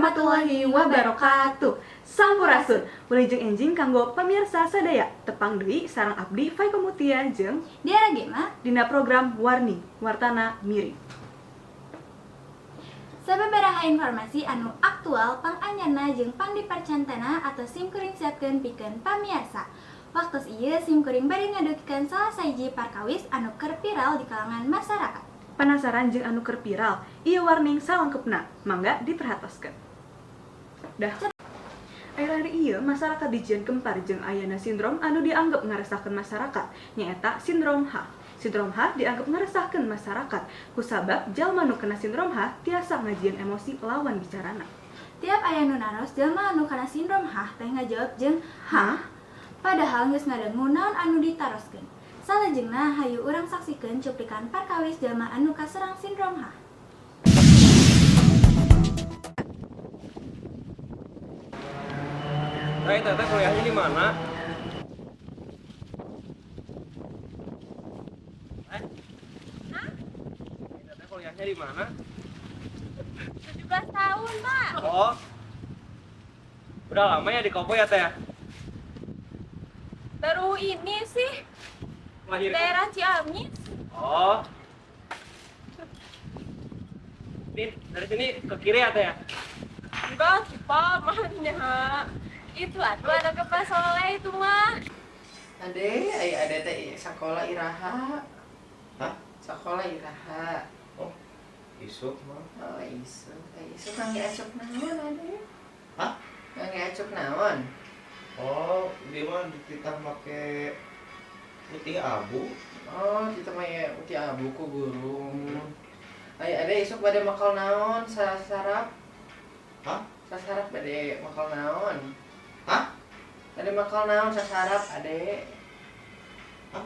Warahmatullahi wabarakatuh. Sampurasun. Wilujeng enjing kanggo pamirsa sadaya. Tepang deui sareng abdi Faiko Mutia jeung Diara Gema. Dina program Warni, Wartana Miring. Sababaraha informasi anu aktual, panganyarna jeung pangdipercantena atau simkuring siapkeun pikeun pamiarsa. Waktos ieu simkuring bade ngadugikeun salah sahiji perkawis anu keur viral di kalangan masyarakat. Penasaran jeung anu keur viral? Ieu warning salengkepna. Mangga diperhatoskeun. Dah. Akhir-akhir ieu masyarakat dijieun gempar jeung ayana sindrom anu dianggap ngaresahkeun masyarakat, nyaeta sindrom H. Sindrom H dianggap ngaresahkeun masyarakat kusabab jalma nu kena sindrom H tiasa ngajieun emosi lawan bicarana. Tiap aya nu naros, jalma anu kana sindrom H teh ngajawab jeung "Hah?" Padahal geus ngadangu naon anu ditaroskeun. Salajengna hayu urang saksikeun cuplikan perkawis jalma anu kaserang sindrom H. Hai, Teteh kuliahnya di mana? Eh? Teteh kuliahnya di mana? 17 tahun, Pak. Oh. Udah lama ya di Kopo ya, Teh? Baru ini sih, Lahir. Daerah Ciamis. Oh. Nih, dari sini ke kiri ya, Teh ya? Enggak sih, Pak, mana. Itu atuh ada ke Pak Soleh itu mah. Ade, aya ade teh sakola iraha? Hah? Sakola iraha? Oh, isuk mah. Oh, isuk. Aya isuk kangge acuk naon, ade? Hah? Kangge acuk naon? Oh, dia mah dititah make putih abu. Oh, kita mah ya putih abu ku guru. Aya ade isuk bade makal naon sasarap? Hah? Sasarap bade makal naon? Hah? Bade makal naon sasarap, ade? Hah?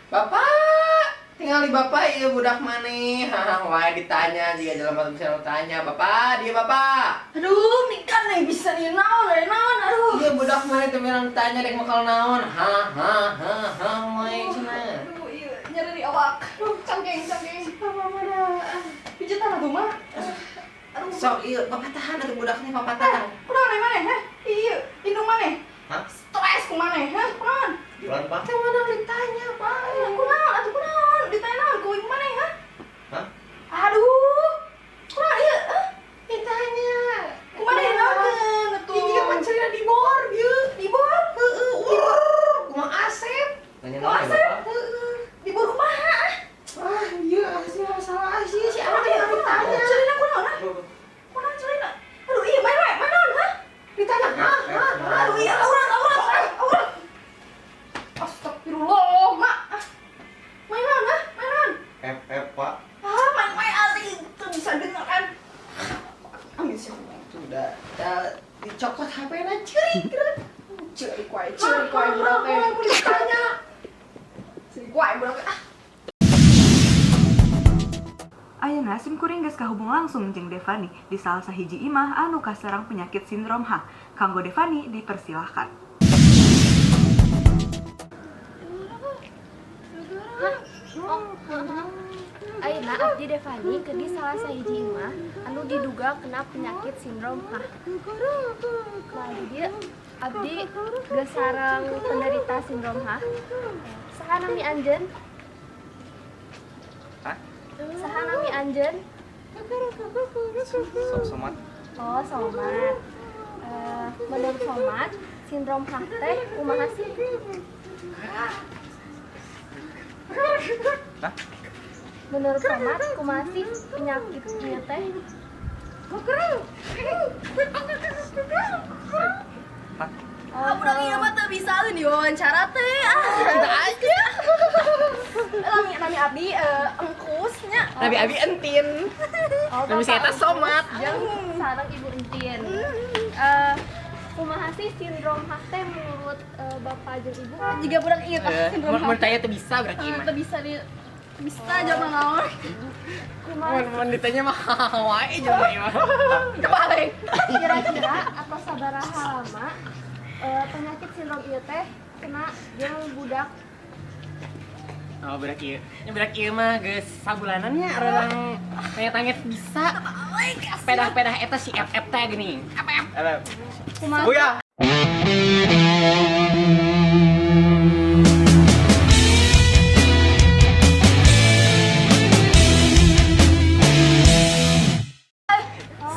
Bapak, tinggal di bapak ieu budak maneh. Haha, wae ditanya jika jelema teu bisa tanya. Bapak, dia bapak. Aduh, mikan nih bisa nih naon, dari naon, aduh. Iya budak maneh teu mirang ditanya rek makal naon. Ha ha ha ha wae cenah. Aduh, iya, nyeri awak. Aduh, cangkeng, cangkeng. Apa mana? Pijetan atuh mah. Aduh. Sok ieu bapak tahan atuh budaknya bapak tahan. Kunaon ai maneh, heh? Iya, indung maneh. Hah? Stres ku maneh, heh? Kunaon? Pelan, Pak. Teh mana ditanya, Pak? Kunaon atuh kunaon? Ditanya naon ku ibu maneh, hah? Hah? Aduh. Kunaon ieu? Hah? Ditanya. Ku maneh dinaonkeun atuh? Ieu mah cenah dibor ieu. Dibor? Heeh, urr, kumaha Asep? Nanya Kumaha naon ya, Asep? Bapak? Heeh. Dibor kumaha? Ah, iya asli masalah sih si anak yang ditanya. Celina kunaon, ah? Kunaon celina? Aduh, iya, main wae, main naon, hah? Ditanya, hah, hah, hah. Aduh, iya, aurat, aurat, ah, aurat. Astagfirullah, mak. Ah. Main naon, ah? Main naon? F F, Pak. Ah, main main ali, tuh bisa dengar kan? Ambil sih. Sudah, dah dicokot HP-na ceurik. Ceurik wae, ceurik wae budak teh. Ditanya. Ceurik wae budak teh. Ah. Ayeuna simkuring geus kahubung langsung jeung Devani di salah sahiji imah anu kaserang penyakit sindrom H. Kanggo Devani dipersilahkan. Ayeuna abdi Devani keur di salah sahiji imah anu diduga kena penyakit sindrom H. Nah, di dieu abdi geus sareng penderita sindrom H. Saha nami anjeun? Hah? Saha nami anjeun? Somat. Oh, Somat. Menurut Somat, sindrom H teh kumaha sih? Hah? Menurut Somat, kumaha sih penyakit ieu teh? Hah? Oh, Budak ieu mah teu bisaeun diwawancara teh. Ah, Kita aja. Nami nami abdi engkusnya. Nabi Abi entin. Oh, Nami saya Bapak teh Somat. Jeung sareng Ibu Entin. Kumaha sih sindrom H teh menurut Bapak jeung Ibu? Jika budak ieu tah sindrom H. Mun tanya teu bisa berarti mah. Teu bisa di bisa aja mah naon. Kumaha Mun ditanya mah wae jelema ieu mah. Kebalik. Kira-kira atau sabaraha lama penyakit sindrom ieu teh kena jeung budak? Oh, budak ieu. Nya budak ieu mah geus sabulanan nya urang tanya-tanya bisa. Pedah-pedah eta si FF teh gini. FF. FF. Kumaha? Buya.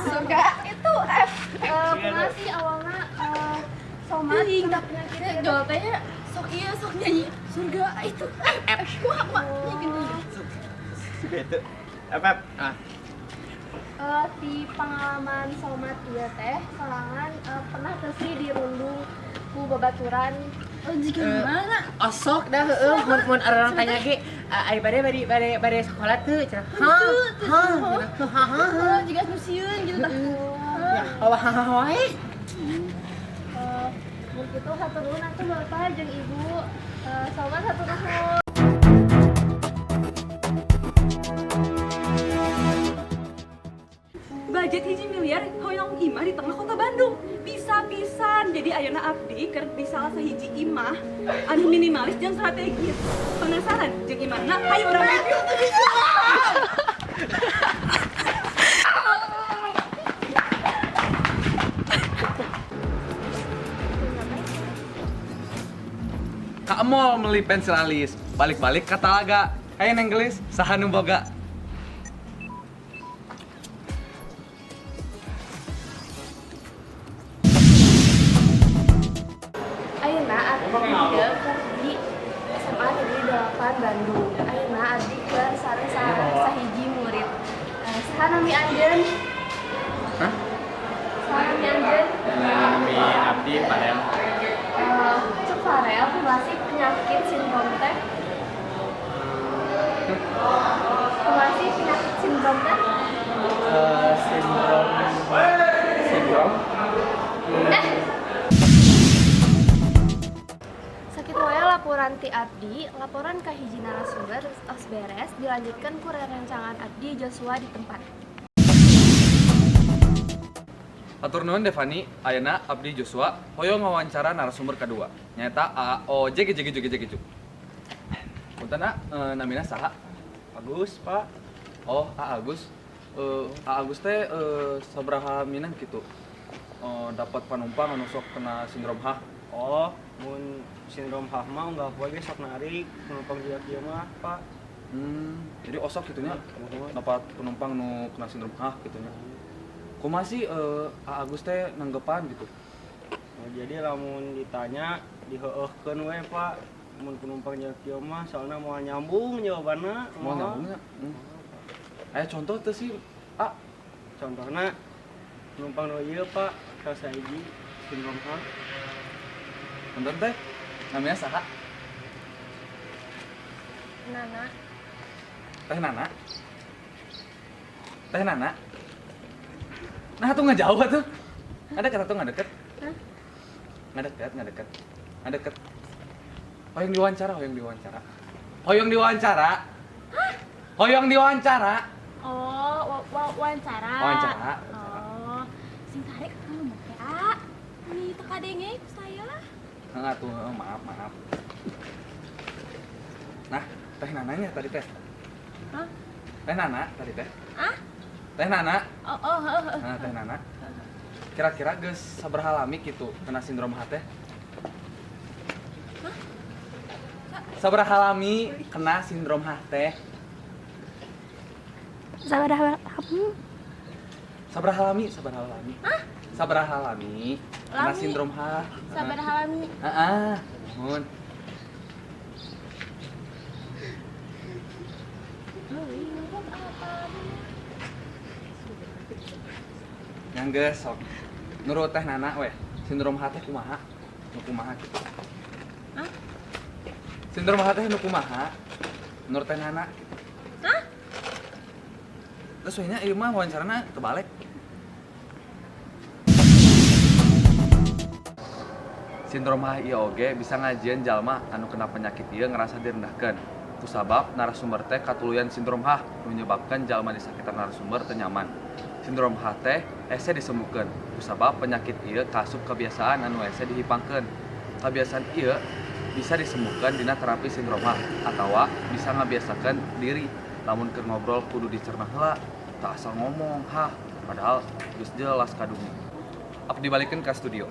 Surga itu F. Kumaha sih awalna somat kena penyakit ieu? Jual tehnya sok iya sok nyanyi surga itu F. Kumaha kumaha gini. Surga itu. FF. Ah. Di pengalaman somat ieu teh sorangan pernah teu sih dirundung ku babaturan? Oh, jika gimana? Osok dah heueuh mun mun urang tanya ge ari bade bade bade bade sekolah teu cenah. Ha ha ha ha ha. Oh, jika nu sieun gitu tah. Ya, hawa ha ha wae. Mun kitu hatur nuhun atuh Bapak jeung Ibu. Somat hatur nuhun. Budget 1 miliar hoyong imah di tengah kota Bandung. Bisa pisan. Jadi ayeuna abdi keur di salah sahiji imah anu minimalis jeung strategis. Penasaran jeung imahna? Hayu urang review. Ka mall beli pensil alis, balik-balik ke Talaga. Kayak neng gelis, saha nu boga. Ayeuna abdi dieu keur di SMA Negeri 8 Bandung. Ayeuna abdi keur sareng sahiji murid. Saha nami anjeun? Hah? Saha nami anjeun? Nami abdi Farel. Cek Farel, kumaha sih penyakit sindrom teh? Kumaha sih penyakit sindrom teh? Sindrom sindrom. Eh. Sakitu wae laporan ti abdi, laporan ka hiji narasumber tos beres, dilanjutkan ku rerencangan abdi Joshua di tempat. Hatur nuhun Devani, ayeuna abdi Joshua hoyong ngawancara narasumber kedua. Nyaeta A O J G J G J G J. Punten A, namina saha? Agus, Pak. Oh, A Agus. A Agus teh sabaraha minang gitu? Dapat panumpang anu sok kena sindrom H. Oh, mun sindrom H mah unggal poe ge sok narik penumpang jiga kieu mah, Pak. Jadi osok gitunya dapat penumpang nu kena sindrom H gitunya. Kumaha sih A Agus teh nanggepan gitu? Oh, jadi lamun ditanya diheueuhkeun we, Pak. Mun penumpang jiga kieu mah soalna moal nyambung jawabanna. Moal nyambungnya. Aya contoh teu sih, A? Contohna penumpang nu ieu, Pak, salah sahiji sindrom H. Punten teh, namanya saha? Nana. Teh Nana. Teh Nana. Nah, tuh nggak jauh tuh. Nggak deket tuh, nggak deket. Hah? Nggak deket, nggak deket. Nggak deket. Hoyong diwawancara, hoyong diwawancara. Hoyong diwawancara. Hoyong diwawancara. Oh, wawancara. Wawancara. Oh, sing tarik ngomong teh, ah. Nih teu kadenge ku saya. Enggak tuh, maaf, maaf. Nah, Teh Nananya tadi teh. Hah? Teh Nana tadi teh. Ah? Teh Nana. Oh. Nah, Teh Nana. Kira-kira geus sabaraha lami gitu kena sindrom H teh? Sabaraha lami kena sindrom H teh? Sabaraha Sabaraha lami, sabaraha lami. Hah? Sabaraha lami kena Lami. sindrom H. Sabaraha lami? Heeh. Mun. Apa? Yang geus sok. Nurut Teh Nana weh, sindrom H teh kumaha? Nu kumaha gitu. Hah? Sindrom H teh nu kumaha? Menurut Teh Nana gitu. Hah? Terus we nya ieu mah wawancarana terbalik. Sindrom H ieu oge bisa ngajieun jalma anu kena penyakit ieu ngerasa direndahkeun. Kusabab narasumber teh katuluyan sindrom H nu menyebabkan jalma di sekitar narasumber teu nyaman. Sindrom H teh hese disembuhkeun kusabab penyakit ieu kaasup kebiasaan anu hese dihipangkeun. Kebiasaan ieu Bisa disembuhkan dina terapi sindrom H atawa bisa ngabiasakeun diri lamun keur ngobrol kudu dicerna heula, teu asal ngomong hah, padahal geus jelas kadungi. Abdi balikeun ka studio.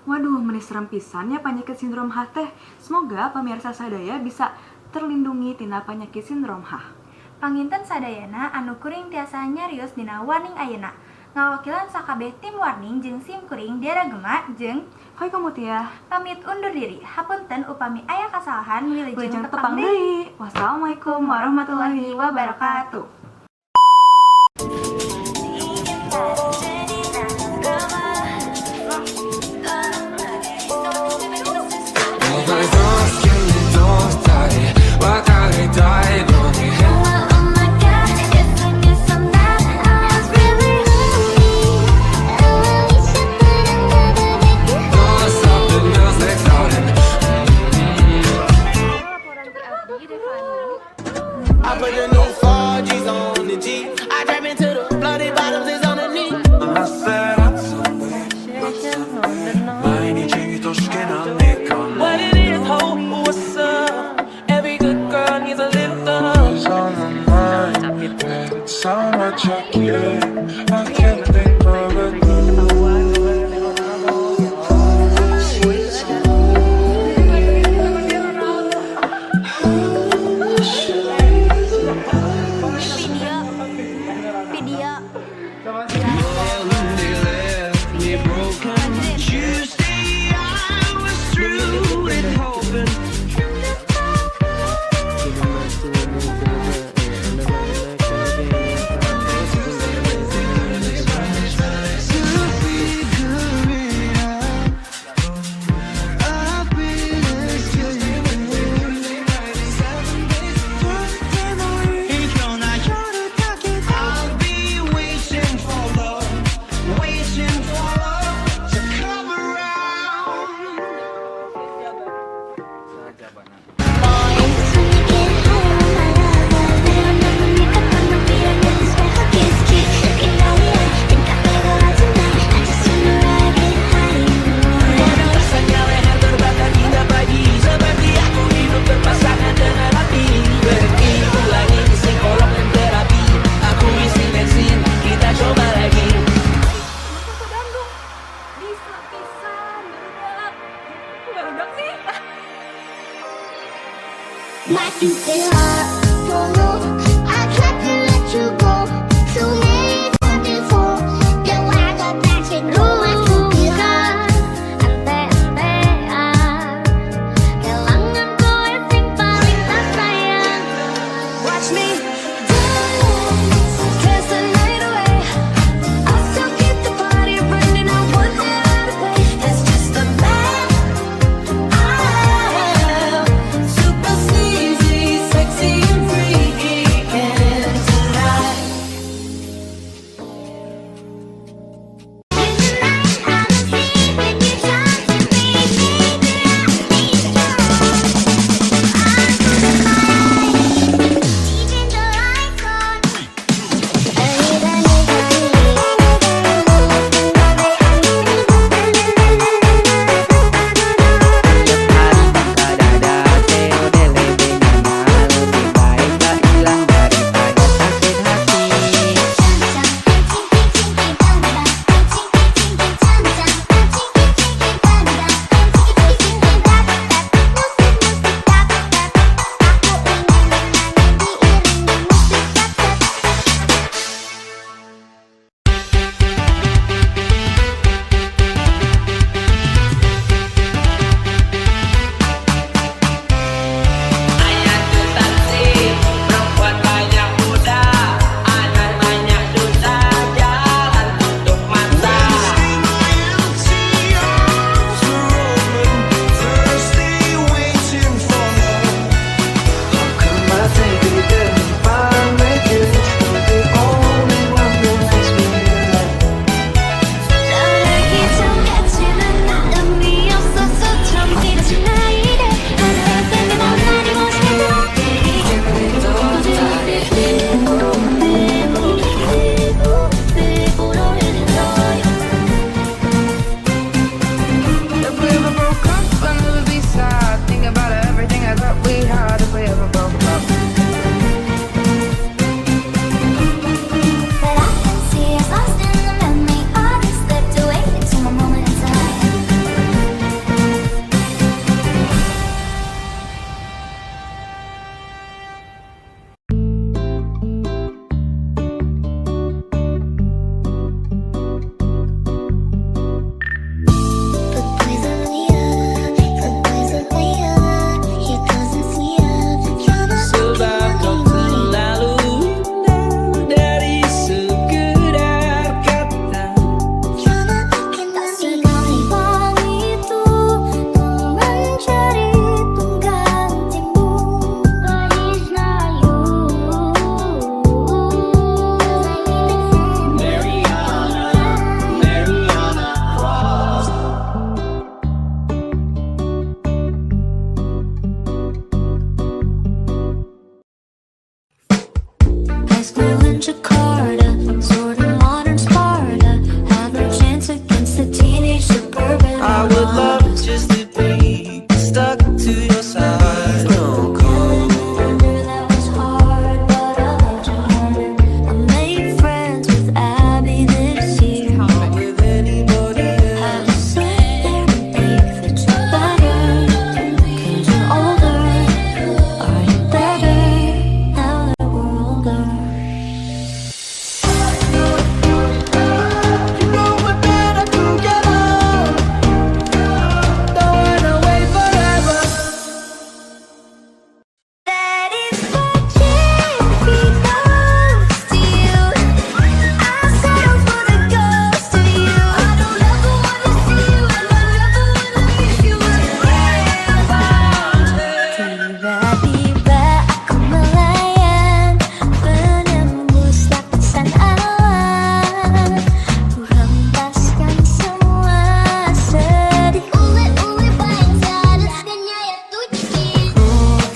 Waduh, meni serem pisan ya penyakit sindrom H teh. Semoga pemirsa sadaya bisa terlindungi tina penyakit sindrom H. Panginten sadayana anu kuring tiasa nyarios dina warning ayeuna. Ngawakilan sakabeh tim warning jeung sim kuring Diara Gema jeung Hoi Mutia pamit undur diri. Hapunten upami aya kasalahan, wilujeng Wilujeng tepang tepang deui. deui. Wassalamualaikum warahmatullahi wabarakatuh. Laporan ti abdi Devani. I put the new 4Gs on the G. I trap into the bloody bottoms is on the knee. What it is, ho, what's up? Every good girl needs a little love. So much I can't think of it. Video School in Jakarta, sort of modern Sparta. Had no chance against the teenage suburban. I would love just to be stuck to your side. No call. That was hard, but I loved you harder. I made friends with Abby this year. Not with anybody else. Had to sit there and think that you're better. 'Cause you're older. Are you better now that we're older? You know we're better together. Don't wanna wait forever. That if I can't be close to you, I settle for the ghost of you. I don't ever wanna see you, and I never wanna miss you again. Tiba-tiba aku melayang, menembus lapisan awan, ku hempaskan semua sedih.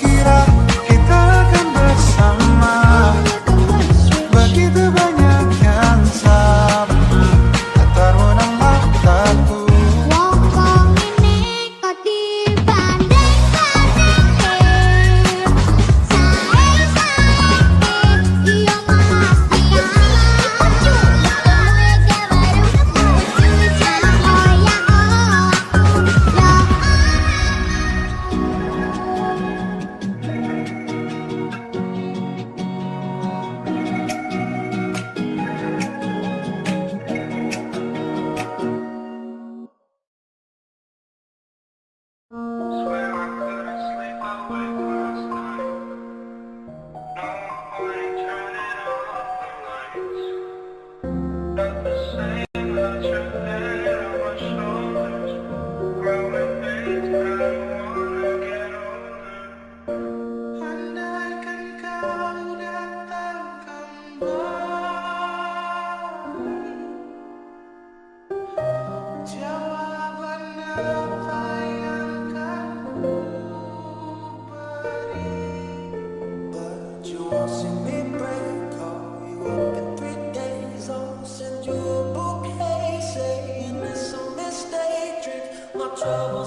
Kira kita akan bersama. Begitu banyak yang sama. Tak termenanglah aku. Swear I couldn't sleep awake last night. No point turning off the lights. Not the same without your head on my shoulders. Growing pains, but I don't wanna get older. Andaikan kau datang kembali, jawaban apa yang kan ku beri? But you won't see me break. Call you up in 3 days. I'll send you a bouquet saying it's a mistake. Drink my trouble.